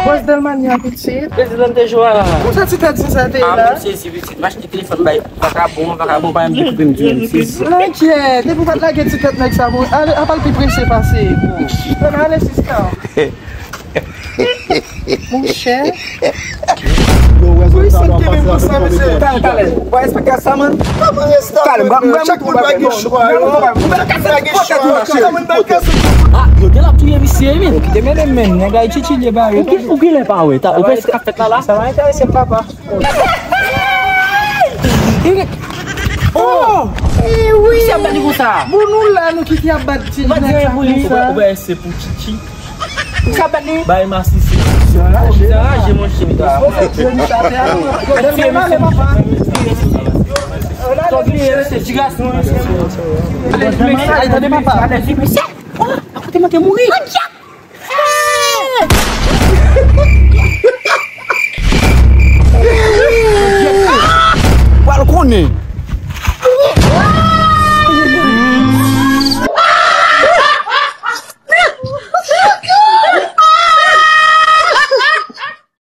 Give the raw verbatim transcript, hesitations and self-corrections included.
Bòs Dèlmani a pitit. Prezidan te jwe la. Konsa ti tèt sa te la. Mwen sezi pitit. M achte telefòn bay vakabon, vakabon pa menm ki koupe m di menm sezi. Monchè, depi w pa t lage ti tèt nèg sa, bon, ale, apa l pi prese pase. Bon, ale sista. Monchè. Wi, sa k gen menm konsa, mesye. Talè, talè. Ou pa respekte sa, man? Talè, m ap, m ap, chak moun pa gen chwa yo. Chak moun pa gen chwa yo. Chak moun pa gen chwa. Ah, yo te la touye misye, men. Kite mele men, nèg Ayiti tchilye ba yo. Ou ki, ou ki lè pa wè, ta, ou wè sa k ap fèt la, la? Sa va enterese m, papa. Oh! Eh wi! Misye ap bat li konsa. Bon, nou la, nou kite ap bat ti nèg sa konsa. Ou pa, ou pa, se pou Chichi. Ou ka bat li? Bay masisi. Misye anraje, monchè. Sòt li, se ti gason, misye. Ale, tande papa. Ale, misye. Oh, akote mwen te mouri.